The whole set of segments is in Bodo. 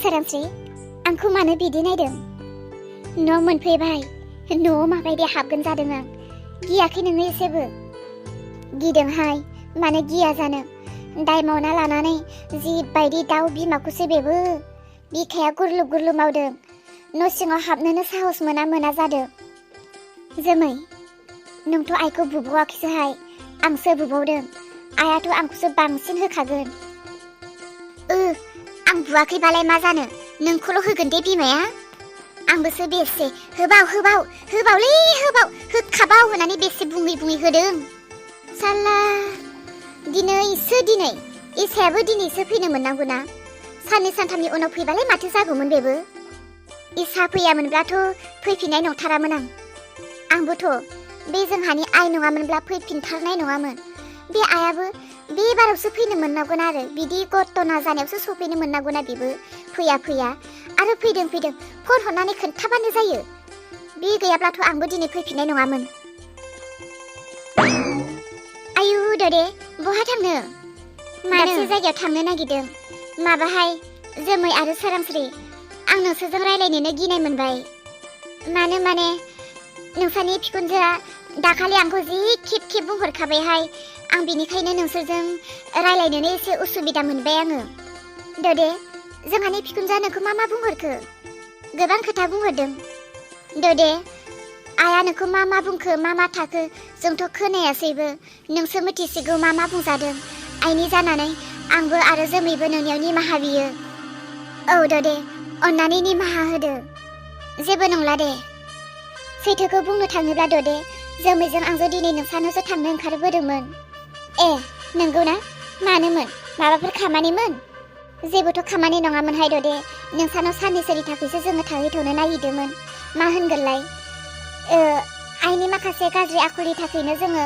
सोरांस्रि आंखौ मानो बिदि नायदों? न' मोनफैबाय, न'आव माबायदि हाबगोन जादों आं। गियाखै नोङो एसेबो? गिदोंहाय, मानो गिया जानो? दाय मावना लानानै जिबायदि दाउ बिमाखौसो बेबो बिखाया गुरलुब गुरलुब मावदों। न' सिङाव हाबनोनो साहस मोना मोना जादों। जोमै, नोंथ' आइखौ बुबावाखैसोहाय, आंसो बुबावदों। आइयाथ' आंखौसो बांसिन होखागोन। आं बुवाखैबालाय मा जानो? नोंखौल' होगोन दे बिमाया। आंबोसो बेसे होबावलै होखाबाव होनानै बेसे बुङै होदों। साला दिनै इसायाबो दिनैसो फैनो मोननांगौना। साननै सानथामनि उनाव फैबालाय माथो जागौमोन बेबो। इसा फैयामोनब्लाथ' फैफिननाय नंथारामोन आं। आंबोथ' बे जोंहानि आइ नङामोनब्ला फैफिनथारनाय नङामोन। बे आइयाबो बे बारावसो फैनो मोननांगौना आरो बिदि घटना जानायावसो सफैनो मोननांगौना बेबो। फैया आरो फैदों फन हरनानै खोन्थाबानो जायो। बे गैयाब्लाथ' आंबो दिनै फैफिननाय नङामोन। आयु ददे, बहा थांनो? दाबसे जायगायाव थांनो नागिरदों। माबाहाय जोमै आरो सोरांस्रि, आं नोंसोरजों रायलायनोनो गिनाय मोनबाय। मानो माने नोंसानि बिखुनजोआ दाखालि आंखौ जि खेब बुंहरखाबायहाय। आं बिनिखायनो नोंसोरजों रायलायनोनो एसे उसुबिदा मोनबाय आङो। ददे, जोंहानि बिखुनजोआ नोंखौ मा बुंहरखो? गोबां खोथा बुंहरदों। ददे, आइया नोंखौ मा बुंखो, मा थाखो? जोंथ' खोनायासैबो। नोंसो मिथिसिगौ मा बुंजादों। आइनि जानानै आंबो आरो जोमैबो नोंनियाव निमाहा बियो। औ ददे, अन्नानै निमाहा होदो। जेबो नंला दे। सैथोखौ बुंनो थाङोब्ला ददे, जोमैजों आंजों दिनै नोंसानावसो थांनो ओंखारबोदोंमोन। ए, नंगौना? मानोमोन? माबाफोर खामानिमोन? जेबोथ' खामानि नङामोनहाय ददे। नोंसानाव साननैसोनि थाखायसो जोङो थाहैथ'नो नागिरदोंमोन। मा होनगोनलाय, आइनि माखासे गाज्रि आखलनि थाखायनो जोङो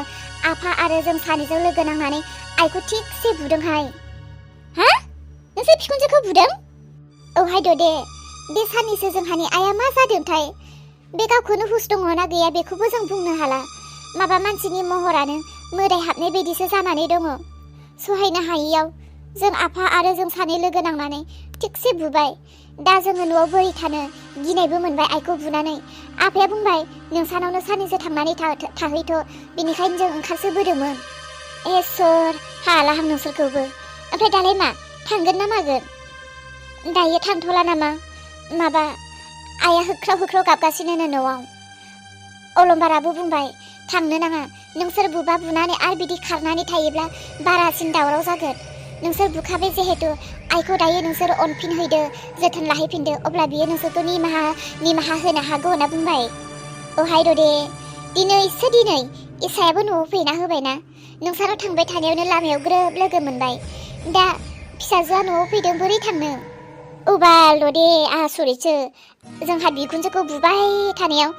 आफा आरो जों सानैजों लोगो नांनानै आइखौ थिगसे बुदोंहाय। हा? नोंसोर बिखुनजोखौ बुदों? औहाय ददे, बे साननैसो जोंहानि आइया मा जादोंथाय? बे गावखौनो हुस दङ ना गैया बेखौबो जों बुंनो हाला। माबा मानसिनि महरानो मोदाय हाबनाय बायदिसो जानानै दङ। सहायनो हायैयाव जों आफा आरो जों सानै लोगो नांनानै थिगसे बुबाय। दा जोङो न'आव बोरै थानो गिनायबो मोनबाय आइखौ बुनानै। आफाया बुंबाय नोंसानावनो साननैसो थांनानै थाहैथ', बेनिखायनो जों ओंखारसोबोदोंमोन। इसोर, हालाहां नोंसोरखौबो। ओमफ्राय दालाय मा, थांगोन ना मागोन? दायो थांथ'ला नामा? माबा आइया होख्राव गाबगासिनो न'आव। अलंबाराबो बुंबाय थांनो नाङा। नोंसोर बुबा बुनानै आरो बिदि खारनानै थायोब्ला बारासिन दावराव जागोन। नोंसोर बुखाबाय जिहेतु आइखौ दायो नोंसोर अनफिनहैदो, जोथोन लाहैफिनदो, अब्ला बियो नोंसोरखौ निमाहा होनो हागौ होनना बुंबाय। औहाय ददे, दिनै इसायाबो न'आव फैना होबायना। नोंसानाव थांबाय थानायावनो लामायाव ग्रोब लोगो मोनबाय। दा फिसाजोआ न'आव फैदों, बोरै थांनो? बाल ददे, आसरितसो। जोंहा बिखुनजोखौ बुबाय थानायाव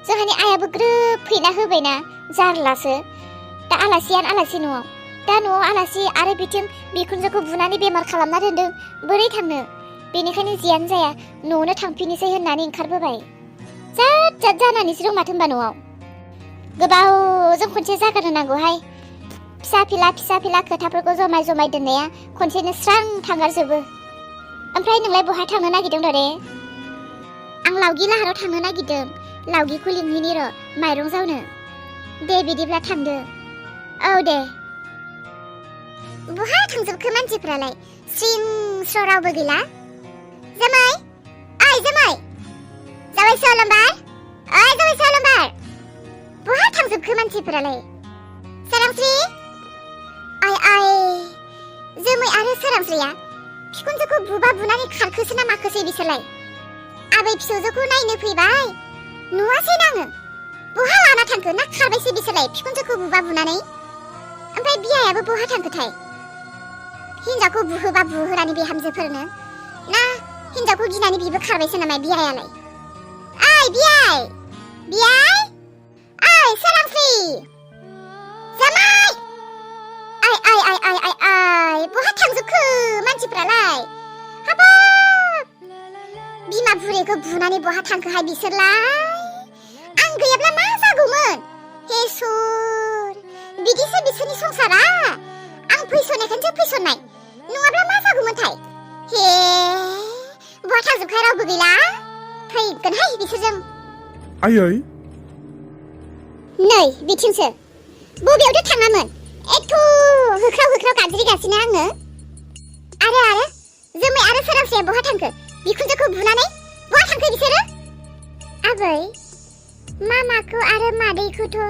जोंहानि आइयाबो ग्रोब फैना होबायना, जारलासो। दा आलासियानो आलासि न'आव। दा न'आव आलासि आरो बिथिं बिखुनजोखौ बुनानै बेमार खालामना दोनदों, बोरै थांनो? बेनिखायनो जियानो जाया न'आवनो थांफिननोसै होननानै ओंखारबोबाय। जाद जानानैसो दं माथो होनबा न'आव। गोबावजों खनसे जागारनो नांगौहाय। फिसा फिला खोथाफोरखौ जमाय दोननाया खनसेनो स्रां थांगारजोबो। ओमफ्राय नोंलाय बहा थांनो नागिरदों दरे? आं लावगि लाहाराव थांनो नागिरदों। लावगिखौ लिंहैनि र' माइरं जावनो। दे बिदिब्ला थांदो। औ दे। बहा थांजोबखो मानसिफ्रालाय? स्रिं स्र' रावबो गैला। जोमै, ओइ जोमै, जाबायसो अलंबार, ओइ जाबायसो अलंबार। बहा थांजोबखो मानसिफ्रालाय? सोरांस्रि, आइ जोमै आरो सोरांस्रिया बिखुनजोखौ बुनानै खारखोसो ना माखोसै बिसोरलाय? आबै फिसौजोखौ नायनो फैबाय, नुवासै नाङो। बहा लाना थांखो ना खारबायसो बिसोरलाय बिखुनजोखौ बुनानै? ओमफ्राय बियायाबो बहा थांखोथाय? हिन्जावखौ बुहोबा बुहोनानै बिहामजोफोरनो, ना हिन्जावखौ गिनानै बिबो खारबायसो नामा बियायालाय? ओइ बियाय, ओइ सोरांस्रि, जामाय, आइ बहा थांजोबखो मानसिफ्रालाय? हाबाब, बिमा बुरैखौ बुनानै बहा थांखोहाय बिसोरलाय? आं गैयाब्ला मा जागौमोन? हेसुर, बिदिसो बिसोरनि संसारा? आं फैसनायखायसो फैसननाय, नङाब्ला मा जागौमोनथाय? हे, बहा बहा थांजोबखो रावबो गैला फैगोनहाय बिसोरजों आयै नै बिथिंसो बबेयावथ' थाङामोन एथ' होख्राव गाबज्रिगासिनो आङो आरो जोमै आरो सोरांस्रिया बहा थांखो बिखुनजोखौ बुनानै बहा थांखो बिसोरो आबै मामाखौ आरो मादैखौथ'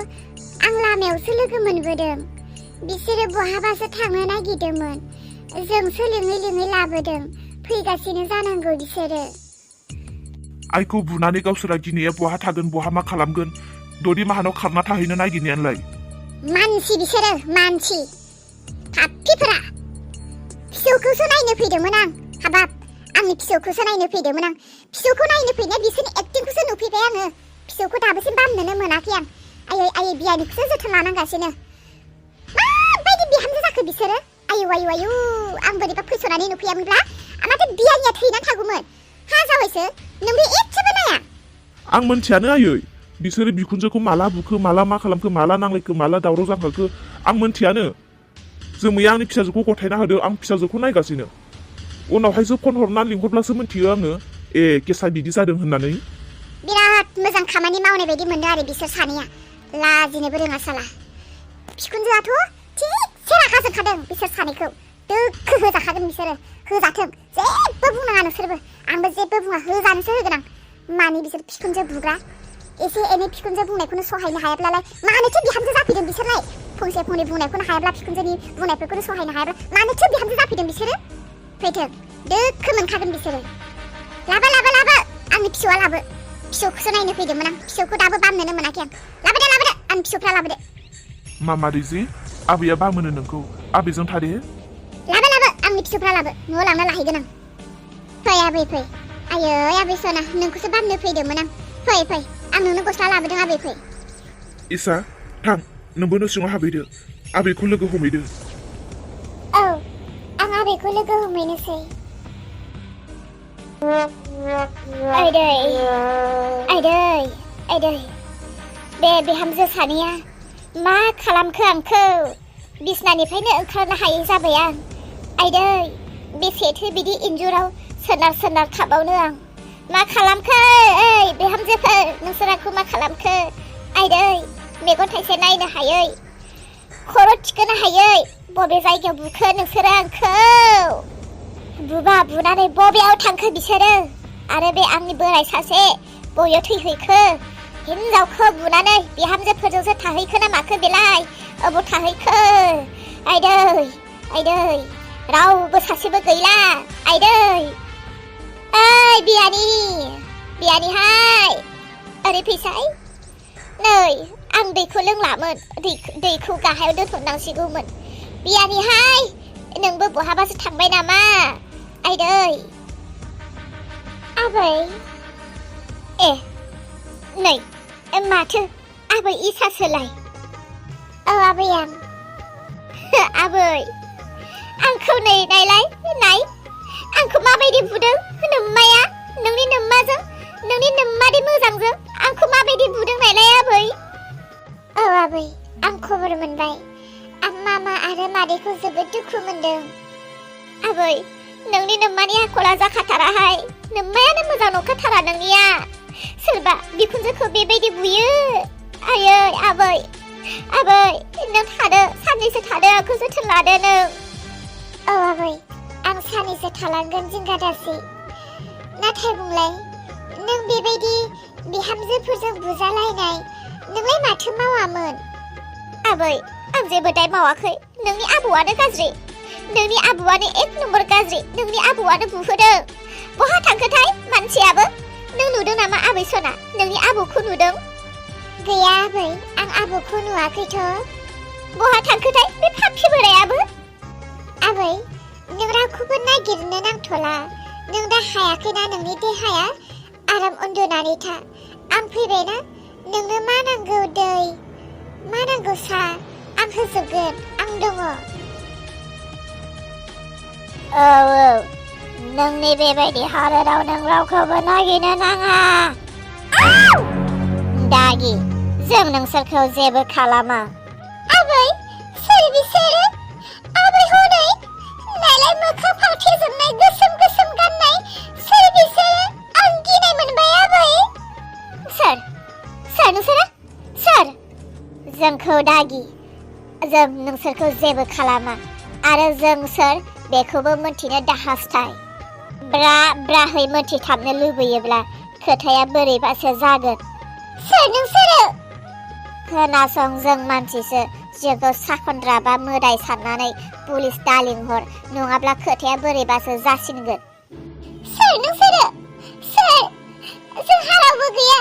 आं लामायावसो लोगो मोनबोदों बिसोरो बहाबासो थांनो नागिरदोंमोन जोंसो लिङै लाबोदों फैगासिनो जानांगौ बिसोरो आइखौ बुनानै गावसोरा गिनाया बहा थागोन बहा मा खालामगोन दरि माहानाव खारना थाहैनो नागिरनायालाय मानसि बिसोरो मानसि थाफ्फिफोरा फिसौखौसो नायनो फैदोंमोन आं हाबाब आंनि फिसौखौसो नायनो फैदोंमोन आं फिसौखौ नायनो फैनाया बिसोरनि एक्टिंखौसो नुफैबाय आङो फिसौखौ दाबोसिम बामनोनो मोनाखै आं आयै बियानिखौसो जोथोन लानांगासिनो माबायदि बिहामजो जाखो बिसोरो आयु आं बोरैबा फैस'नानै नुफैयामोनब्ला माथो बियानिया थैनानै थागौमोन हा जावैसो नोंबो एसेबो नाया आं मोनथियानो आयै बिसोरो बिखुनजोखौ माला बुखो माला मा खालामखो माला नांलायखो माला दावराव जाखाखो आं मोनथियानो जोमैया आंनि फिसाजोखौ गथायना होदों आं फिसाजोखौ नायगासिनो उनावहायसो फन हरना लिंहरब्लासो मोनथियो आङो केसा बिदि जादों होननानै बिराद मोजां खामानि मावनाय बायदि मोनदों आरो बिसोर सानैया लाजिनोबो रोङा साला बिखुनजोआथ' थिगसे रागा जोंखादों बिसोर सानैखौ दोखो होजाखागोन बिसोरो होजाथों जेबो बुंनाङा नोंसोरबो आंबो जेबो बुङा होजानोसो होगोन आं मानि बिसोर बिखुनजो बुग्रा एसे एनै बिखुनजो बुंनायखौनो सहायनो हायाब्लालाय मानोथो बिहामजो जाफैदों बिसोरलाय फंसे फंनै बुंनायखौनो हायाब्ला बिखुनजोनि बुंनायफोरखौनो सहायनो हायाब्ला मानोथो बिहामजो जाफैदों बिसोरो फैथों दोखो मोनखागोन बिसोरो लाबो आंनि फिसौआ लाबो फिसौखौसो नायनो फैदोंमोन आं फिसौखौ दाबो बामनोनो मोनाखै आं लाबोदो आंनि फिसौफ्रा लाबोदो मामा रिजि आबैया बामोनो नोंखौ आबैजों थादे लाबो आंनि फिसौफ्रा लाबो न'आव लांना लाहैगोन आं फै आबै फै आयै आबै सना नोंखौसो बामनो फैदोंमोन आं फै आं नोंनो गस्ला लाबोदों आबै फै इसा थां नोंबो न' सिङाव हाबहैदो आबैखौ लोगो हमहैदो औ आं आबैखौ लोगो हमहैनोसै आइदै बे बिहामजो सानैया मा खालामखो आंखौ बिसनानिफ्रायनो ओंखारनो हायै जाबाय आं आइदै बेसेथो बिदि इन्जुराव सोनार थाबावनो आं मा खालामखो ओइ बिहामजोफोर नोंसोर आंखौ मा खालामखो आइदै मेगन थाइसे नायनो हायै खर' थिखोनो हायै बबे जायगायाव बुखो नोंसोरो आंखौ बुनानै बबेयाव थांखो बिसोरो आरो बे आंनि बोराय सासे बबेयाव थैहैखो हिनजावखौ बुनानै बिहामजोफोरजोंसो थाहैखो ना माखो बेलाय अबाव थाहैखो आइदै रावबो सासेबो गैला आइदै ओइ बियानिहाय ओरै फैसाय नै आं दैखौ लोंलामोन दैखौ गाहायाव दोनथ'नांसिगौमोन बियानिहाय नोंबो बहाबासो थांबाय नामा आइदै आबै नै माथो आबै इसासोलाय औ आबै आबै आंखौ नायलाय आंखौ माबायदि बुदों नोम्माया नोंनि नोम्माजों नोंनि नोम्मादै मोजांजों आंखौ माबायदि बुदों नायलाय आबै औ आबै आं खबर मोनबाय आं मामा आरो मादैखौ जोबोद दुखु मोनदों आबै नोंनि नोम्मानि आखला जाखाथाराहाय नोम्मायानो मोजां नंखाथारा नोंनिया सोरबा बिखुनजोखौ बेबायदि बुयो आयै आबै नों थादो साननैसो थादो आंखौ जोथोन लादो नों औ आबै आं साननैसो थालांगोन जिंगा दासि नाथाय बुंलाय नों बेबायदि बिहामजोफोरजों बुजालायनाय नोंलाय माथो मावामोन आबै आं जेबो दाय मावाखै नोंनि आबौआनो गाज्रि नोंनि आबौआनो एक नम्बर गाज्रि नोंनि आबौआनो बुहोदों बहा थांखोथाय मानसियाबो नों नुदों नामा आबै सना नोंनि आबौखौ नुदों गैया आबै आं आबौखौ नुवाखैथ' बहा थांखोथाय बे फाफि बोरायाबो आबै नों रावखौबो नागिरनो नांथ'ला नों दा हायाखैना नोंनि देहाया आराम उन्दुनानै था आं फैबायना नोंनो मा नांगौ दै मा नांगौ सा आं होजोबगोन आं दङ औ नोंनि बेबायदि हालोदाव नों रावखौबो नागिरनो नाङा दागि जों नोंसोरखौ जेबो खालामा आबै सोर बिसोरो आबै हनै नायलाय मोखां फावथेजोबनाय गोसोम गाननाय सोर बिसोरो जोंखौ दागि जों नोंसोरखौ जेबो खालामा आरो जों सोर बेखौबो मोनथिनो दाहास्थाय ब्रा ब्राहै मोनथिथाबनो लुबैयोब्ला खोथाया बोरैबासो जागोन सोर नोंसोरो खोनासं जों मानसिसो जोंखौ साखन्द्रा बा मोदाय साननानै पुलिस दालिंहर नङाब्ला खोथाया बोरैबासो जासिनगोन सोर नोंसोरो सोर जोंहा रावबो गैया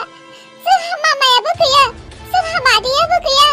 जोंहा मामायाबो गैया जोंहा मादैयाबो गैया